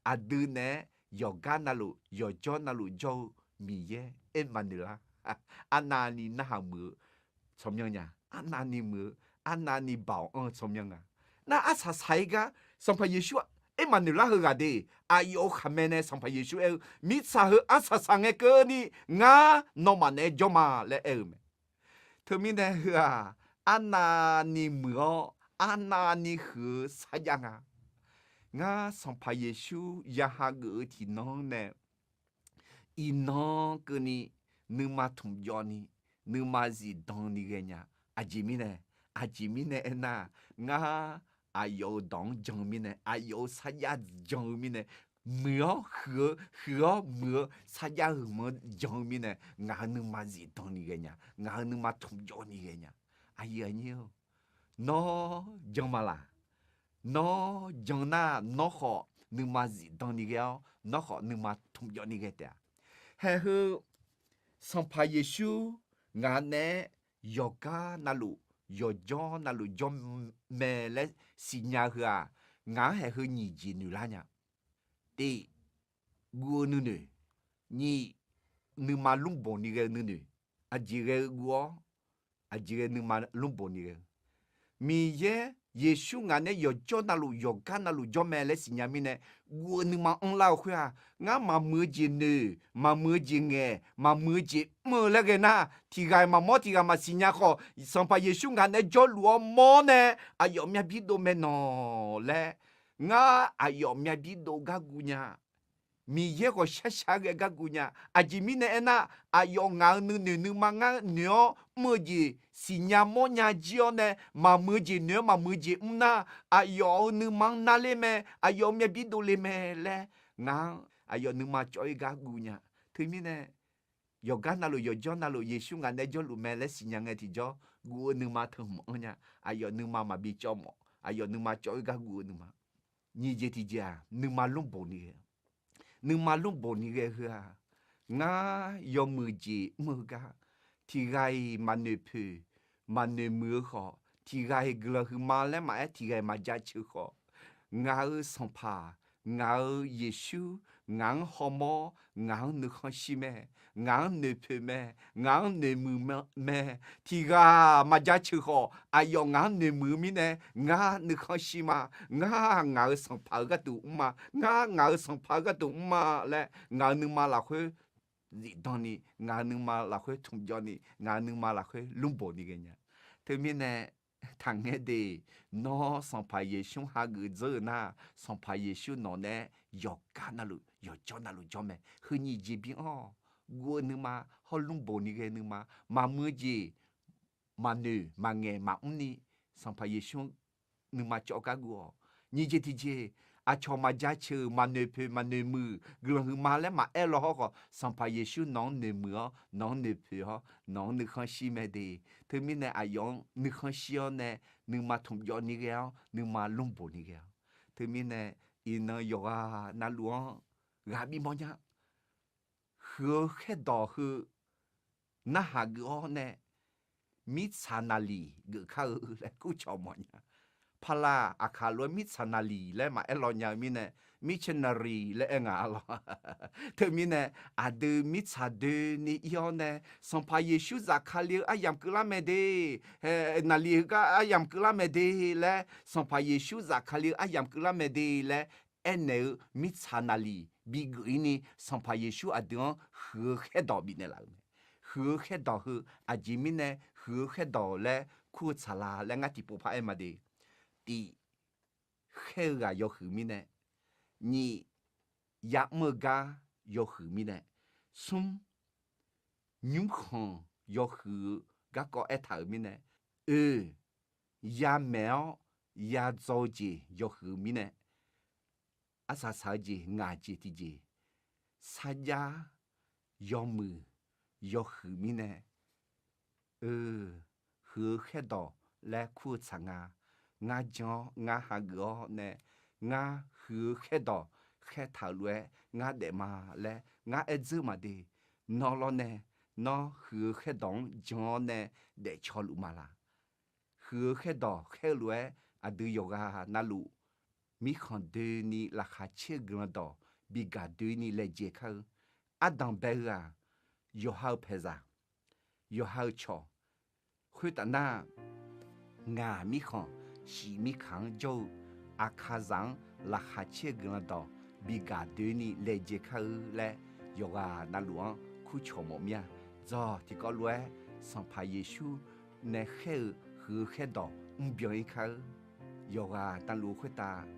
Aqdui naeq-aer yawqgar navluf yawqjawr navluf jawr-eu Miqyaer Ermaqnoeqlar. Arnavni narhaq muiq-eu tsawrmyanr nya. Arnavni muiq-eu, arnavni baoq anr-eu tsawrmyanr nga. Nar arsaq saq-ir gar Sanqpaq Yeqsur Ermaqnoeqlar heughaq de, aqyawf-euq khaqmae nae Sanqpaq Yeqsur aer-eu, mirtsaq heu arsaq saq ngae keuvni, ngar nawmaf naeq-aer jawr ma laer aer-eu mae. Teumirnae heu-aq, arnavni muiq-awr arnavni huiq-eu sarjax nga. Ngar Sanqpaq Yeqsur ya hageuf-eu tiqnan-anr nae, iqnan keuvni nuima tmq jawvni, nuima zifdan ni ghae nya. Aqjeq mirnae, aqjeq mirnae aernar, ngar aqyawf-euq dawq-anr jan-eu mirnae, aqyawf-euq sarjax jan-eu mirnae, muiq-awr huiq-eu, huiq-awr muiq-eu sarjax heu hmq-anr jan-eu mirnae, ngaq-euq nuima zifdan ni ghae nya, ngaq-euq nuima tmq jawvni ghae nya. Aqyuif aqnyir-or, nawr jan ma laq? Nawr jan nar, nawr khawf nuima zifdan ni ghae-awr, nawr khawf nuima tmq jawvni ghae taef-a. Haeq heu, Sanqpaq Yeqsur ngaq naeq-aer yawqgar navluf, yawqjawr navluf jawr mae laer siqnya heu-aq, ngaq-anr haeq heu nyiq jeq noeq lar nya. Tiq, guv-eu nuinoeq. Nyiq, nuima lmrboq ni ghae-eu nuinoeq. Aqjeq ghae-eu guv-awr, aqjeq ghae nuima lmrboq ni ghae-eu. Miqyaer Yeqsur ngaq naeq-aer yawqjawr navluf yawqgar navluf jawr mae laer siqnya mirnae, guv-eu nuima anrlar-eu khoer-aq, ngar maqmuiq-eu jeq noeq, maqmuiq-eu jeq ngaeq, maqmuiq-eu jeq mr-eu laer ghae nar, tiq ghaq-iq maqmawr tiq ghaq maqsiq nya khawf, Sanqpaq Yeqsur ngaq naeq-aer jawrluf-awr mawr nae aqyawf myav bir dov mae nawq laer, ngar aqyawf myav bir dov gar guv nya. Miqyaer ghawqshar shar ghae gar guv nya. Aqjeq mirnae aernar, aqyawf ngaq-euq nuinoeq nuima ngar noeq-awr mr-eu jeq siqnya mawrnya jir-awr nae, maqmuiq-eu jeq noeq-awr maqmuiq-eu jeq mr nar, aqyawf-euq nuima-anr narler mae, aqyawf-euq myav bir dovle mae laer, ngaq-anr aqyawf nuima cawv-ir gar guv nya. Teumirnae, yawqgar navluf yawqjawr navluf Yeqsur ngaq naeq-aer jawrluf mae laer siqnya ngae tiqjawr, guv-eu nuima teu hmq anr nya. Aqyawf nuima maqbi cawv mawf. aqyawf nuima cawv-ir gar guv-eu nuima. Nyiq jeq tiqjeq-aq, nuima lmrboq ni ghae. Nuima lmrboq ni ghae heu-aq, ngar yawmuiq jeq mr-eu gar, tiq ghaq-iq maqnoeq poeq, maqnoeq muiq-eu khawf, tiq ghaq-iq guiqlanq huiqma laer maqaer, tiq ghaq-iq maqjaceuq khawf, ngaq-euq Sanqpaq, ngaq-euq Yeqsur, ngaq-anr hawmawr, ngaq-anr nuikhanr shir mae, ngaq-anr noeqpoeq mae, ngaq-anr noeqmuiq mae, tiq ghaq maqjaceuq khawf, aqyawf ngaq-anr noeqmuiq-eu mirnae, ngar nuikhanr shir ma, ngar ngaq-euq Sanqpaq-euq gharduq mr ma, ngar ngaq-euq Sanqpaq-euq gharduq mr ma laer, ngaq-euq nuima lafkhoer zifdan ni, ngaq-euq nuima lafkhoer tmqjawv ni, ngaq-euq nuima lafkhoer lmrboq ni ghae nya. Teumirnae, taqngaer de, nawr Sanqpaq Yeqsur-anr hageuf dzeur-eu nar, Sanqpaq Yeqsur nawq nae yawqgar navluf, yawqjawr navluf jawr mae. Heu nyiq jeq bi-anr-awq. Guv-eu nuima, hawr lmrboq ni ghae nuima, maqmuiq-eu jeq, maqnoeq maqngaeq maqmr ni, Sanqpaq Yeqsur nuima cawv gar guv-awq. Nyiq jeq tiqjeq, aqcawq maqjaceuq, maqnoeq poeq, maqnoeq muiq, guiqlanq huiqma laer maqaer law hawr khawf, Sanqpaq Yeqsur nawq-anr noeqmuiq-awr, nawq-anr noeqpoeq-awr, nawq-anr nuikhanr shir mae de. Teumirnae aqyawf-anr nuikhanr shir-awr nae, nuima tmqjawv ni ghae-awr, nuima lmrboq ni ghae-awr. Teumirnae iqnan yawqghaq navluf-anr ghaq bimawr nya. Huiq-eu khaerdawq heu narhaq geuf-awr nae, mirtsaq naqliq geuf kar-eu laer kurcawq mawf nya. Paqlaq aqkaq lof-aer mirtsaq naqliq laer maqaer law nya-eu mirnae, missionary laer aer nga-a lawr. Teumirnae, aqdui mirtsaq doeni ir-awr nae, Sanqpaq Yeqsur zafkale-eu aryamq keuvlar mae de, naqliq heugar aryamq keuvlar mae de laer, Sanqpaq Yeqsur zafkale-eu aryamq keuvlar mae de laer aernaeq-eu mirtsaq naqliq bigeuf-ir ni, Sanqpaq Yeqsur aqdui-anr huiq-eu khaerdawq bifnaeq laf-euq mae. Huiq-eu khaerdawq heu aqjeq mirnae huiq-eu khaerdawq laer kur-eu tsaqlaq laer ngar tiqpov par aer ma de. Tif, khaer-eu ghaq yawhuiq mirnae. Nyiq, ya'mr-eu gar yawhuiq mirnae. Smr, nymrkhanq yawhuiq-eu garkawv aertaq-euq mirnae. Oe, yamaeq-awr yadzaw-eu jeq yawhuiq-eu mirnae. Arsaq saq-eu jeq ngaq jeq tiqjeq, sarjax yawmuiq yawhuiq mirnae. Oe, huiq-eu khaerdawq laer kur-eu tsaq nga. Ngar jan-awr ngar hageuf-awr nae, ngar huiq-eu khaerdawq khaertaq-euq lof-aer ngar daef ma laer ngar aer dzeur maqde. Nawr lawr nae, nawr huiq-eu khaerdawq-anr jan-awr nae daefcaw luf ma laq. Huiq-eu khaerdawq khaer-eu lof-aer aqdui yawqghaq navluf mirkhanq doeni laqkhaq caer-eu guiqlanq dawq bi gaq doeni laejae kar-eu. Ardanq bae-eu-aq, yawqha-euq paeqzaq, yawqha-euq cawq, khoertaf nar, ngaq mirkhanq shif mirkaq-anr jawr-eu Aqkaqzaq-anr laqkhaq caer-eu guiqlanq dawq bi gaq doeni laejae kar-eu laer yawqghaq navluf-anr kurcawq mawf mir-a. Dzawq tiqkawv lof-aer Sanqpaq Yeqsur nae khaer-eu huiq-eu khaerdawq mrbyan-ir kar-eu. Yawqghaq navluf khoertav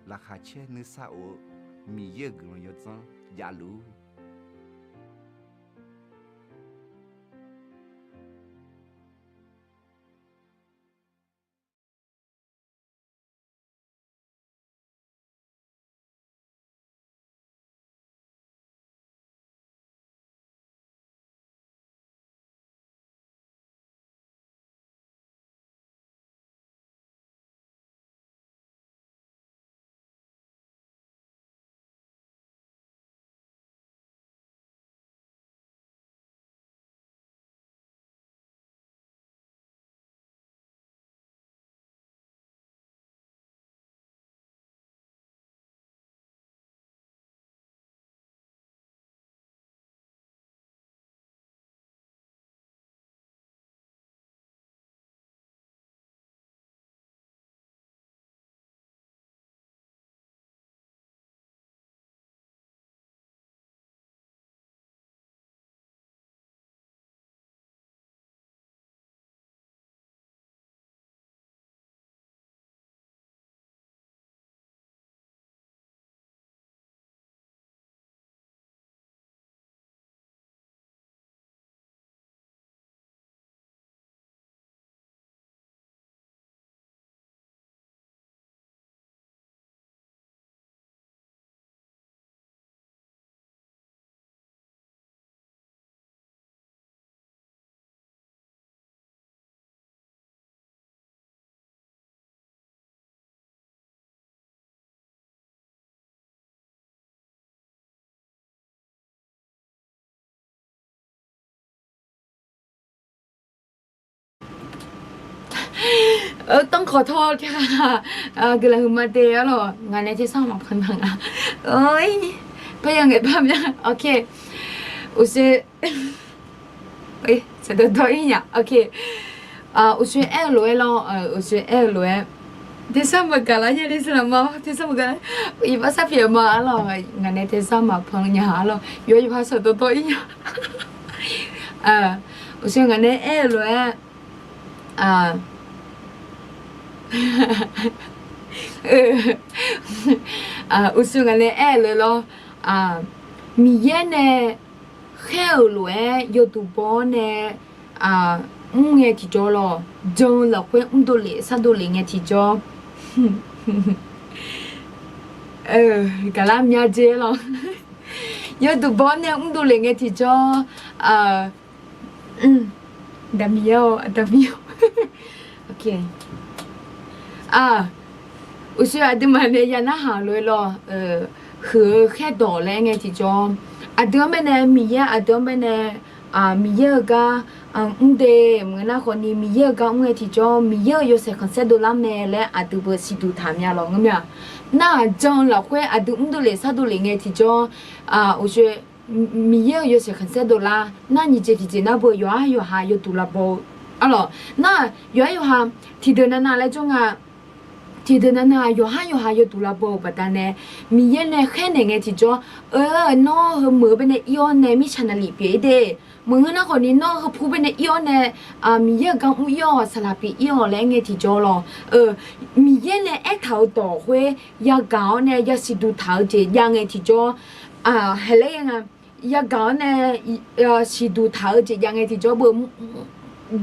laqkhaq caer nuisar of-eu Miqyaer-euq guiqlanq yawdzanr javluf-ur. Eur, ต้องขอโทษค่ะ guiqlanq huiqma de arlawq, ngaq nae tersar maqpanq nga. Eur, par ya ngaeq par mya. Ok, uqshoe, saqdawqdawr ir nya. Ok, uqshoe aer-eu lof-aer lawr, uqshoe aer-eu lof-aer, tersar maqgaq lar nya le saqlaq ma, tersar maqgaq lar, iqbax sar pyeuf ma arlawq, ngaq nae tersar maqpanq nya arlawq, yawqha yawqha saqdawqdawr ir nya. Uqshoe ngaq nae aer-eu lof-aer, uqshoe ngaq nae aer-eu lof-aer lawr, Miqyaer nae khaer-euq lof-aer yawduq baw-awr nae mr ngae tiqjawr lawr, jan-eu lafkhoer mrdov lef sardov lef ngae tiqjawr. Gaqlar mya dzer lawr, yawduq baw-awr nae mrdov lef ngae tiqjawr. Daqmiq-aer-awq, daqmiq-awq. Uqshoe aqduimaf nae ya narhaq lof-aer lawr, huiq-eu khaerdawq laer aer ngae tiqjawr. Aqdui-anr baenae Miqyaer, aqdui-anr baenae Miqyaer-eu gar mr de, maqngeur nar khawfni Miqyaer-eu gar mr ngae tiqjawr, Miqyaer-euq yawshaef khanqsaer dovlar mae laer aqdui beu siqduq taq mya lawr ngeurmya. Nar-aq jan-eu lafkhoer aqdui mrdov lef sardov lef ngae tiqjawr, uqshoe Miqyaer-euq yawshaef khanqsaer dovlar nar, nyiq jeq tiqjeq nar beu yawqhar yawqha yawduq lavbaw-eu arlawq. Nar-aq yawqhar yawqha tiqdeuq navnav laer jawr nga. Tiqdeuq navnav yawqhar yawqha yawduq lavbaw-euq baqdanae, Miqyaer nae khaernaeq ngae tiqjawr, eu, nawr heu meuq-eu baenae ir-awr nae mirtsaq naqlif pyeuf-ir de. Maqngeur nar khawfni nawr heu pu baenae ir-awr nae Miqyaer-euq gar mr ir-awq, saqlaq pyeuf ir-awq laer aer ngae tiqjawr lawr. Miqyaer nae aertaq-euq dawq khoer yagaq-awr nae yasiqduq taq-eu jeq jav ngae tiqjawr, haeqlaer nga, yagaq-awr nae siqduq taq-eu jeq jav ngae tiqjawr beu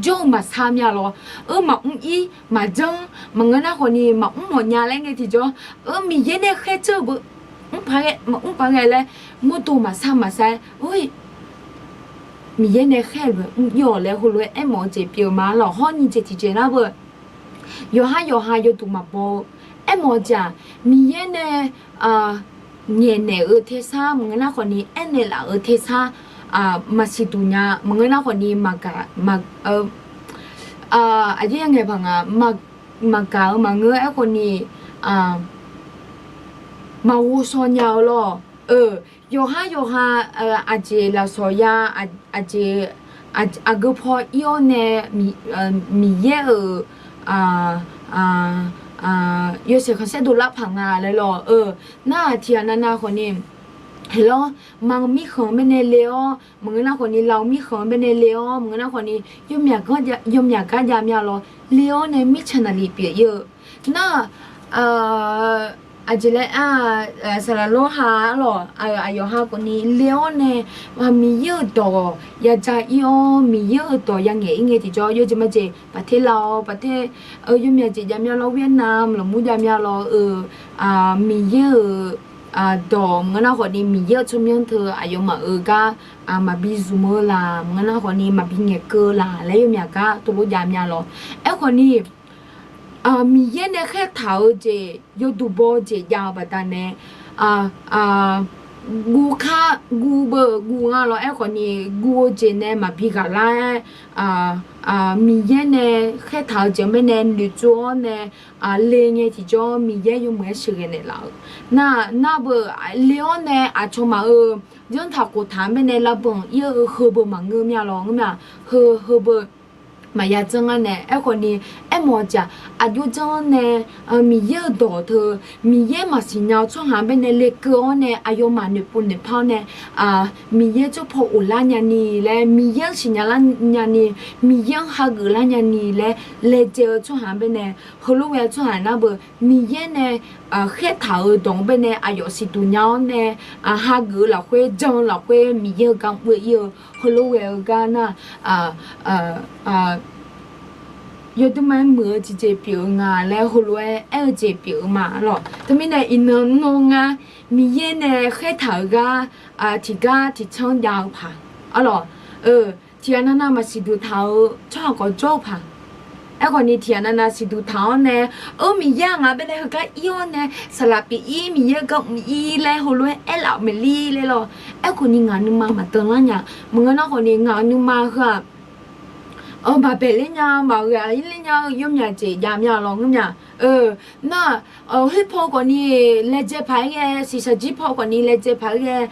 jawr-eu maqsar mya lawr. Eu, maqmr ir maqjanr, maqngeur nar khawfni maqmr mawfnya laer ngae tiqjawr, eu, Miqyaer nae khaer dzeur-eu beu mr paq-aer maqmr paq-aer laer mawrdo maqsar maqsar-aer, Miqyaer nae khaer-eu lof-aer mr ir-awq laer heulof-aer aermawf-eu jeq pyeuf ma lawr. Hawr nyiq jeq tiqjeq nar beu yawqhar yawqha yawduq maqbaw-eu aermawf-eu jeq-aq, Miqyaer nae ngaeqnaeq-eu tersar maqngeur nar khawfni aernaeq laf-eu tersar maqsiqduq nya maqngeur nar khawfni maqgaq, aqjeq ya ngaeq paq nga, maqgaq-eu maqngeur aerkhawfni maqghovshaw nya-eu lawr. Yawqhar yawqha aqjeq lafsawq ya, aqjeq aqgeu paw ir-awr nae Miqyaer-euq yawshaef khanqsaer dovlar paq nga laer lawr. Nar-aq tiqghaq navnav khawfni, haeq lawr, ma-eu mirkhanq-anr baenae le-awr maqngeur nar khawfni, la-eu mirkhanq-anr baenae le-awr maqngeur nar khawfni, yawmyaq gar jav mya lawr, le-awr nae mirtsaq naqlif pyeuf ir-eu nar-aq, aqjeq laer, saqlaq lawr ha arlawq, aqyawf ha khawfni le-awr nae Miqyaer-euq dawq yaja ir-awr, Miqyaer-euq dawq yangaeq ir ngae tiqjawr, yawjeq majeq paqter la-awr paqter, yawmyaq jeq jav mya lawr, เวียดนาม lafmur jav mya lawr-eu, Miqyaer-euq dawq maqngeur nar khawfni, Miqyaer-euq tsawrmyanr teu aqyawfmaf-euq gar maqbi zmq-eu laq, maqngeur nar khawfni maqbi ngaeqkeuv-eu laq laer yawmyaq gar tov lof jav mya lawr. Aerkhawfni Miqyaer nae khaertaq-eu jeq yawduq baw-eu jeq jav-eu baqdanae, guv kar guv beu guv nga lawr. Aerkhawfni guv-eu jeq nae maqbi ghaqlar-aer, Miqyaer nae khaertaq-eu jeq-anr baenae noeqtsov-awr nae le ngae tiqjawr, Miqyaer yawmuiq-aer sheuqghae naeqlaf-euq nar, nar beu le-awr nae aqcawq maf-euq janr taq khof taq-anr baenae lavbanq ir-eu heubeu maqngeur mya lawr, ngeur mya, heu heubeu maqya janr ngar nae. Aerkhawfni aermawf-eu jeq-aq, aqjox janr-anr nae Miqyaer-euq dawq teu, Miqyaer maqsiq nya-eu tsawrhaq-anr baenae lekeuv-awr nae, aqyawfmaf noeqpov noeqpar-awr nae, Miqyaer tsawrpaw ghoflar nyani laer, Miqyaer-anr siqnya lar nyani, Miqyaer-anr hageuf lar nyani laer laejae-eu tsawrhaq-anr baenae, heulof ghae-eu tsawrhaq nar beu Miqyaer nae khaertaq-euq dawq-anr baenae aqyawf siqduq nya-awr nae, hageuf-eu lafkhoer, jan-eu lafkhoer Miqyaer-euq gar mr-eu ir-eu, heulof ghae-eu gar nar, yawdmr ma-aer muiq-eu tiqjeq pyeuf-eu nga laer heulof-aer aer-eu jeq pyeuf-eu ma lawr. Teumirnae iqnan nawr ngar Miqyaer nae khaertaq-euq gar tiqgar tiqcanr jav-eu paq, arlawq, tiqghaq navnav maqsiqduq taq-eu tsawrhaq khawf jawr-eu paq. Aerkhawfni tiqghaq navnav siqduq taq-awr nae, eu, Miqyaer-aq ngaq baenae heugar ir-awr nae saqlaq pyeuf ir, Miqyaer-eu gar mr ir laer heulof-aer aerlaf-euq maeqli laer lawr. Aerkhawfni ngaq nuima maqdanlar nya. Maqngeur nar khawfni ngaq nuima heu-aq, maqbaeq ler nya, maqghaq ir ler nya-eu yawmyaq jeq jav mya lawq ngeur mya. Nar, khoer paw khawfni laejae paq-aer ghae, shiqshaq jir paw khawfni laejae paq-aer ghae,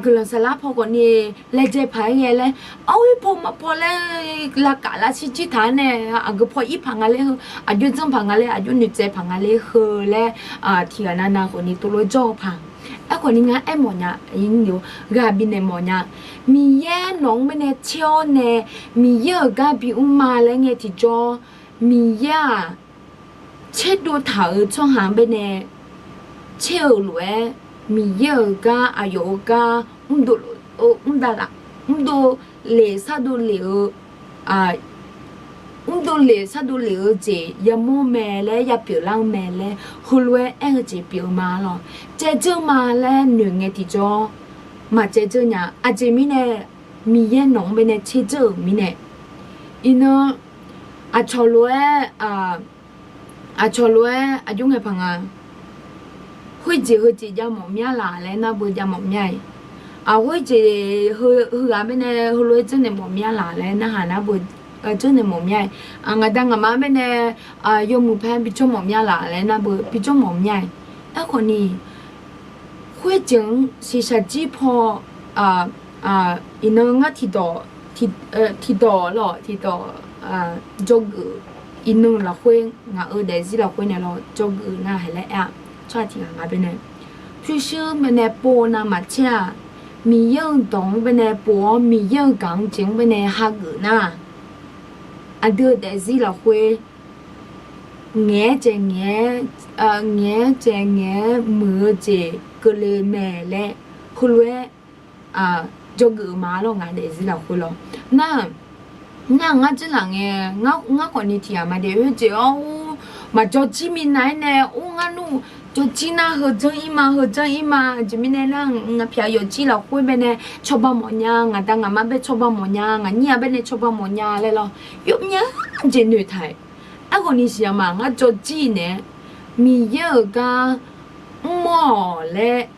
guiqlanq saflar paw khawfni laejae paq-aer ghae laer, arhoer paw ma paw laer lavkaf lavshir jir taq-aer nae, aqgeu paw ir paq nga ler heu, aqjox janr paq nga ler, aqjox noeqtsaev paq nga ler heu laer, tiqghaq navnav khawfni tov lof-aer jawr-eu paq. Aerkhawfni ngar aermawf nya, ghaq bifnaeq mawf nya. Miqyaer nawq-anr baenae tser-awr nae, Miqyaer-euq gar bimr ma laer ngae tiqjawr, Miqyaer-aq tserdov taq-euq tsawrhaq-anr baenae tser-euq lof-aer, Miqyaer-euq gar, aqyawf-euq gar mrdov, mrdov lef sardov lef-eu, mrdov lef sardov lef-eu jeq yamawr mae laer yapyeuflar-eu mae laer heulof-aer aer-eu jeq pyeuf-eu ma lawq. Caevdzeur ma laer noeqngae tiqjawr, maqcaevdzeur nya. Aqjeq mirnae, Miqyaer nawq-anr baenae tserdzeur-euq mirnae, iqnan aqcawq lof-aer, aqcawq lof-aer aqjox ngae paq nga, khoerjeq heujeq jav mawf mya laq laer nar beu jav mawf mya-iq. Aq, khoerjeq heughaq baenae heulof-aer janrnaeq mawf mya laq laer narhaq nar beu janrnaeq mawf mya-iq. Ngaqda ngaqma baenae yawmuiq paer bijawr mawf mya laq laer nar beu bijawr mawf mya-iq. Aerkhawfni, khoerjeq-anr shiqshaq jir paw, iqnan ngar tiqdawq, tiqdawq lawq, tiqdawq, dzawgeuf, iqnan lafkhoer, ngaq-euq daefzir lafkhoer nae lawr dzawgeuf nar haeq laer aer-a. Tsawrhaq tiq ghaq nga baenae, pyurshuir baenae pov-eu navmaqtser-aq, Miqyaer-euq dawq-anr baenae pov-awr Miqyaer-euq gaq-anr jeq-anr baenae hageuf nar, aqdui-euq daefzir lafkhoer ngaeq-aer caev ngaeq-aer, ngaeq-aer caev ngaeq-aer muiq-eu jeq keuvle mae laer heulof-aer dzawgeuf-eu ma lawr, ngaq daefzir lafkhoer lawr. Nar, nar ngar janrlaf ngae, ngar khawfni tiq ghaq ma daef-eu jeq-awr, maqjawr jir minav-aer nae or ngar nmr jawr jir nar heu janr ir ma, heu janr ir ma. Aqjeq mirnae nar ngaq pyaq yawfjir lafkhoer baenae cawba mawf nya, ngaqda ngaqma bae cawba mawf nya, ngaq nyir-a baenae cawba mawf nya laer lawr, yawmya jeq noeqtaq-iq. Aerkhawfni siq-a ma, ngar jawr jir naeq-aer Miqyaer-euq gar mr-awq laer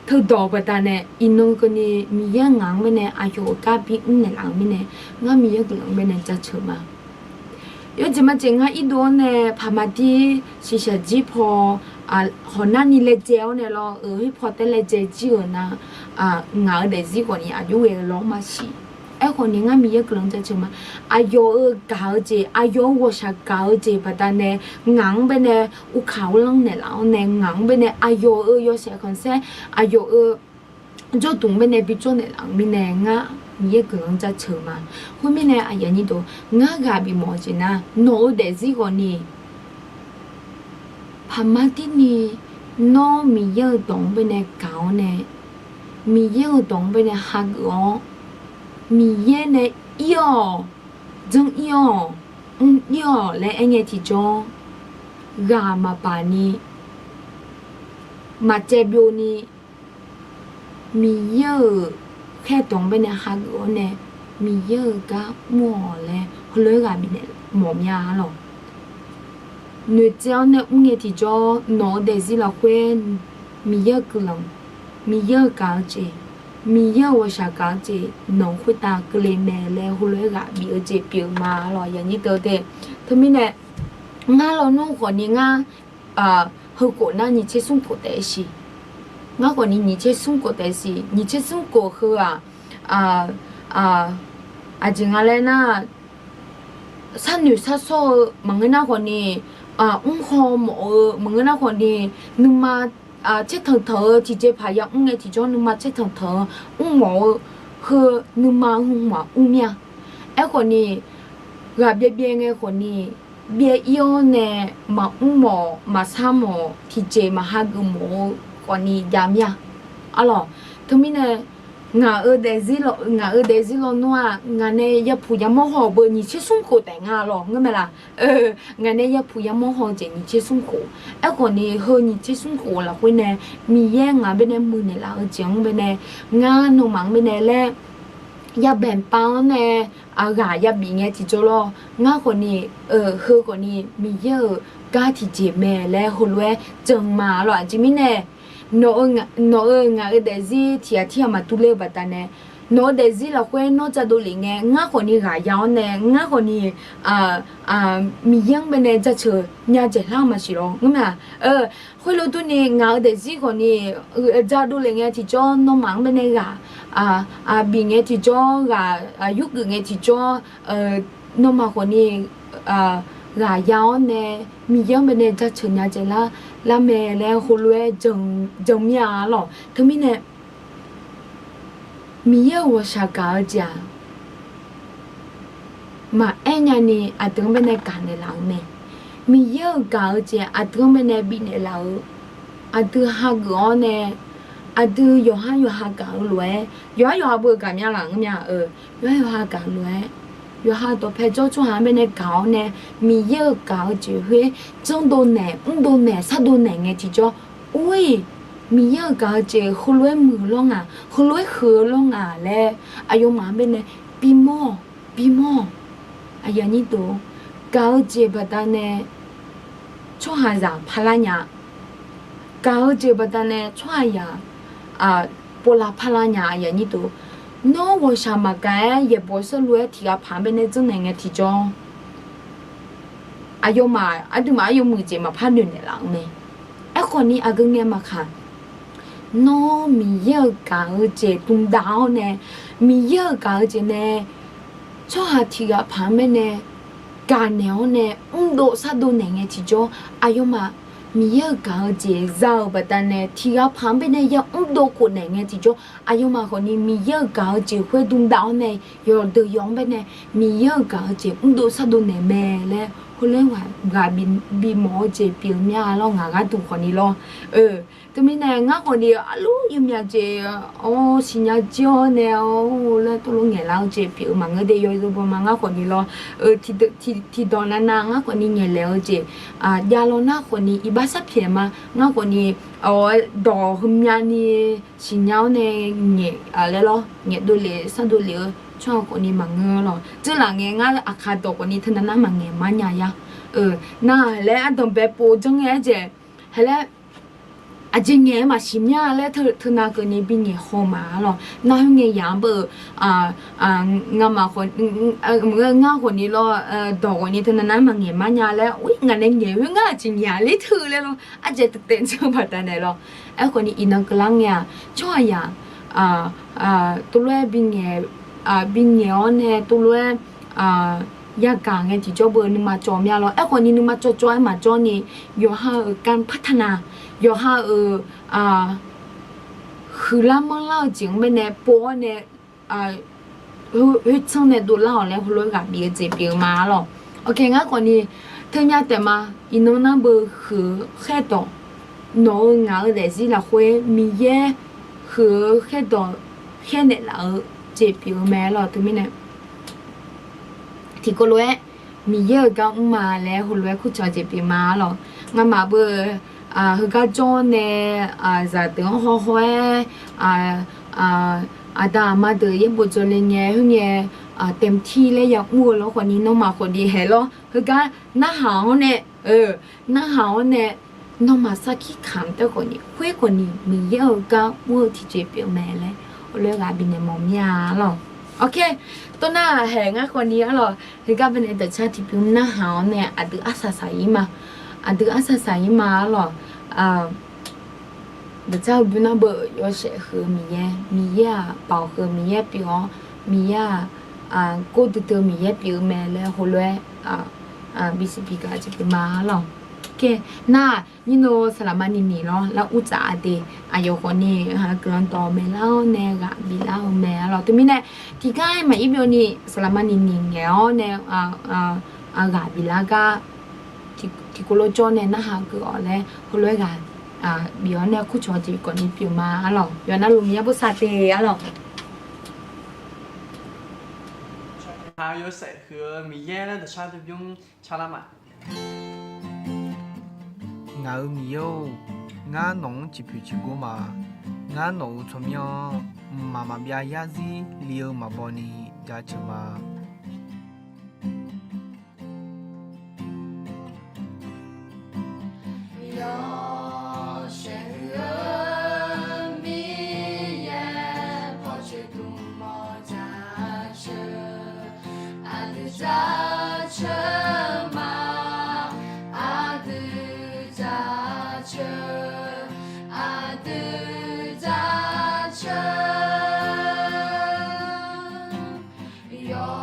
teudawq baqdanae iqnan keuvni Miqyaer ngaq-anr baenae aqyawf-euq gar bimr naeqlaf-eu mirnae, ngar Miqyaer guiqlanq-anr baenae jaceuq ma. Yawjeq majeq ngar irdov-awr nae paqma dir shiqshaq jir paw, hawq narni laejae-awr nae lawr, euq khoer paw taer laejae jir-euq nar, ngaq-euq daefzir khawfni aqjox ghae-eu lawr maqsiq. Aerkhawfni ngar Miqyaer guiqlanq jaceuq ma. Aqyawf-euq gaq-eu jeq, aqyawf-euq ghawqshaq gaq-eu jeq baqdanae ngaq-anr baenae uvkaq urlanr naeqlaf-awr nae ngaq-anr baenae aqyawf-euq yawshaef khanqsaer, aqyawf-euq jawrduq-anr baenae bijawr naeqlaf-euq mirnae ngar Miqyaer guiqlanq jaceuq ma. Khoermirnae aqyuif aqnyir deuq, ngar ghaq bifmawf-eu jeq nar, nawq-euq daefzir khawfni paqma dirni nawr Miqyaer-euq dawq-anr baenae gaq-awr nae, Miqyaer-euq dawq-anr baenae hageuf-awr, Miqyaer nae ir-awq, janr ir-awq, mr ir-awq laer aerngae tiqjawr, ghaq maqbaq ni, maqcaev byov ni, Miqyaer-euq khaerdawq-anr baenae hageuf-awr nae, Miqyaer-euq gar mr-awq laer heulof-aer ghaq bifnaeq mawf mya-a lawq. Noeqtsaev-awr nae mr ngae tiqjawr nawq-euq daefzir lafkhoer Miqyaer-euq guiqlanq, Miqyaer-euq gaq-eu jeq, Miqyaer-euq ghawqshaq gaq-eu jeq nawq-euq khoertav keuvle mae laer heulof-aer ghaq bif-eu jeq pyeuf ma lawq, aqyuif aqnyir deuq te. Teumirnae ngar lawnmr khawfni ngar heukhof nar nyiq tser smr khof taef-aer siq. Ngar khawfni nyiq tser smr khof taef-aer siq. Nyiq tser smr khof heu-aq, aqjeq nga laer nar, sharnoeq sharsawr-eu maqngeur nar khawfni, mrhaw mawf-eu maqngeur nar khawfni, nuima tsertanq tanq-eu tiqjeqpaq yamr ngae tiqjawr nuima tsertanq tanq-eu mrmawf-eu heu nuima hmq maqmr mir-a. Aerkhawfni, ghaq byaev byaev ngae khawfni, byaev ir-awr nae maqmr mawf maqsar mawf tiqjeq maqhageuf mawf-eu khawfni jav mir-a. Arlawq, teumirnae ngaq-euq daefzir lawnmr-aq ngaq nae yapuq yamawr haw-eu beu nyiq tser smr khof taef nga lawq ngeur mae laq. Ngaq nae yapuq yamawr haw-eu jeq nyiq tser smr khof. Aerkhawfni heu nyiq tser smr khof lafkhoer nae Miqyaer ngaq baenae muiqnaeq laf-eu jeq-anr baenae, ngar nawmaf-anr baenae laer yabaeq pav-anr nae aqghaq yabif ngae tiqjawr lawr. Ngar khawfni, heu khawfni Miqyaer-euq gar tiqjeq mae laer heulof-aer jan ma lawq. Aqjeq mirnae nawq-eu ngaq-euq daefzir tiq ghaq tirghaq maqdur ler-eu baqdanae Nawq-eu daefzir lafkhoer nawr jadov lef ngae, ngar khawfni ghaq ya-awr nae, ngar khawfni Miqyaer-anr baenae jaceuq nya dzaeqlar-eu maqsiq lawr ngeur ma. Khoerlof durni ngaq-eu daefzir khawfni jadov lef ngae tiqjawr, nawmaf-anr baenae ghaq bif ngae tiqjawr, ghaq yurgeuf ngae tiqjawr, nawmaf khawfni ghaq ya-awr nae Miqyaer-anr baenae jaceuq nya dzaeqlar lar mae laer heulof-aer jan mir-a lawq. Teumirnae Miqyaer-euq ghawqshaq gaq-eu jeq-aq, maqaer nyani aqdui-anr baenae gaq naeqlaf-euq mae. Miqyaer-euq gaq-eu jeq aqdui-anr baenae bifnaeq laf-eu, aqdui hageuf-awr nae, aqdui yawqhar yawqha gaq-eu lof-aer, yawqhar yawqha beu gaq mya laf ngeur mya-eu, yawqhar yawqha gaq-eu lof-aer, yawqha dawqpae jawr tsawrhaq-anr baenae gaq-awr nae, Miqyaer-euq gaq-eu jeq khoer janrdov naeq, mrdov naeq, shardov naeq ngae tiqjawr, or-iq, Miqyaer-euq gaq-eu jeq heulof-aer muiq-eu lawr nga, heulof-aer huiq-eu lawr nga laer aqyawfmaf-anr baenae bimawr-awq, bimawr-awq. Aqyuif aqnyir deuq, gaq-eu jeq baqdanae tsawrhaqzaq parlar nya, gaq-eu jeq baqdanae tsawrhaqzaq povlav parlar nya. Nawr ghawqshaq maqgaq-aer yaeqbawq seurlof-aer tiq ghaq paq-anr baenae janrnaeq ngae tiqjawr, aqyawfmaf aqduimaf aqyawf muiq jeq maqpar noeqnaeq laf-eu mae. Aerkhawfni aqgeu ngae maqkaq, nawr Miqyaer-euq gaq-eu jeq dmqdav-awr nae, Miqyaer-euq gaq-eu jeq nae tsawrhaq tiq ghaq paq-anr baenae gaqnaeq-awr nae mrdov shardov naeq ngae tiqjawr, aqyawfmaf Miqyaer-euq gaq-eu jeq za-euq baqdanae tiq ghaq paq-anr baenae ya mrdov khofnaeq ngae tiqjawr, aqyawfmaf khawfni Miqyaer-euq gaq-eu jeq khoer dmqdav-awr nae yawqdeuq yawq-anr baenae Miqyaer-euq gaqgeu jeq mrdov shardov naeq mae laer heulof-aer ghaq bimawf-eu jeq pyeuf-eu mya lawr, ngaq gharduq khawfni lawr. Teumirnae ngar khawfni arluf yawmyaq jeq-awr siqnya jir-awr nae-awr laer tov lof ngaeqlaf-eu jeq pyeuf-eu maqngeur de, yawzeu bawma ngar khawfni lawr. Tiqdawq navnav ngar khawfni ngaeqlaeq-eu jeq javlaw nar khawfni iqbax sarpyaeq ma, ngar khawfni dawq heumyani siqnya-awr nae ngaeq laer lawr, ngaeqdov lef shardov lef-eu tsawrhaq khawfni maqngeur lawr. Dzeurlaf ngae ngar aqkaq dawq khawfni teunav nar maqngaeq mar nya ya. Nar laer ardanqbae pov janr ngae aerjeq, hae laer aqjeq ngaeq-aer maqsiq mya laer teunav keuvni bingaeq haw ma lawr. Nar khoer ngae yaq-anr beu, ngamaf khawf, ngar khawfni lawr, dawq khawfni teunav nar maqngaeq mar nya laer, ngaq nae ngaeq khoer ngar aqjeq ngaeq-a ler teu laer lawr, arjaev taev taev janr-eu baqdanae lawr. Aerkhawfni iqnan keuvlar ngae-aq, tsawrhaqzaq tov lof-aer bingaeq-awr nae tov lof-aer yagaq ngae tiqjawr beu nuima cawv mya lawr. Aerkhawfni nuima cawvcawv-aer maqjawr ni, yawqha-euq การพัฒนา, yawqha-euq huiqlar manrlar-eu jeq-anr baenae pov-awr nae khoertsanr nae dovlar-awq laer heulof-aer ghaq bif-eu jeq pyeuf-eu ma lawr. Ngar khawfni teunya taef ma, iqnan nar beu huiq-eu khaerdawq, nawq-eu ngaq-eu daefzir lafkhoer Miqyaer huiq-eu khaerdawq khaernaeq laf-eu jeq pyeuf-eu mae lawr. Teumirnae tiqkawv lof-aer Miqyaer-euq gar mr ma laer heulof-aer kurcawq jeq pyeuf ma lawr. Ngamaf beu heugar jawr nae zaqdeuq-anr hawhaw-aer, aqda aqma deuq yaerbof dzawle ngae khoerngae, เต็มที่ laer yamr-eu lawr khawfni nawmaf khawfni hae lawr. Heugar narhaq-awr nae, narhaq-awr nae nawmaf sarkir kamq taef khawfni khoer khawfni Miqyaer-euq gar mr-eu tiqjeq pyeuf mae laer heulof-aer ghaq bifnaeq mawf mir-a lawr. Tawrnar hae ngar khawfni arlawq, heugar banae dawqcar tiqbymr narhaq-awr nae aqdui arsaq saq-ir ma, aqdui arsaq saq-ir ma arlawq. Dawqcar-eu bymr nar beu yawshaef huiq-eu Miqyaer, Miqyaer-aq baoq huiq-eu Miqyaer pyeuf-awr, Miqyaer-aq gordui dui-eu Miqyaer pyeuf-eu mae laer heulof-aer bisiq bigaq jeq pyeuf ma arlawq. Nar nyir no saqlaqma niqniq lawr lar ur tsaf-a de. Aqyawf khawfni guiqlanq dawq maeqlar-awr nae ghaq biflar-eu mae arlawq. Teumirnae tiqgar-aer maqir byov ni saqlaqma niqniq ngaeq-awr nae ghaq biflar gar tiqkawv lof jawr nae narhaq geuf-awq laer heulof-aer ghaq bif-awr nae kurcawq jeq khawfni pyeuf ma arlawq. Yawqha navluf Miqyaer bosav te arlawq. Yawshaef huiq-eu Miqyaer laer dawqcar tiqbymr carlar ma. Ngaq-euq Miqyaer-or, ngar nawq-anr ciqpoeq ciqgor ma. Ngar nawq-euq tsawrmyanr-anr mqmaq maqbyav yarzir li-eu maqbaw ni jaceuq ma. Yawshaef huiq-eu Miqyaer pawcoeq dm ma. yawr.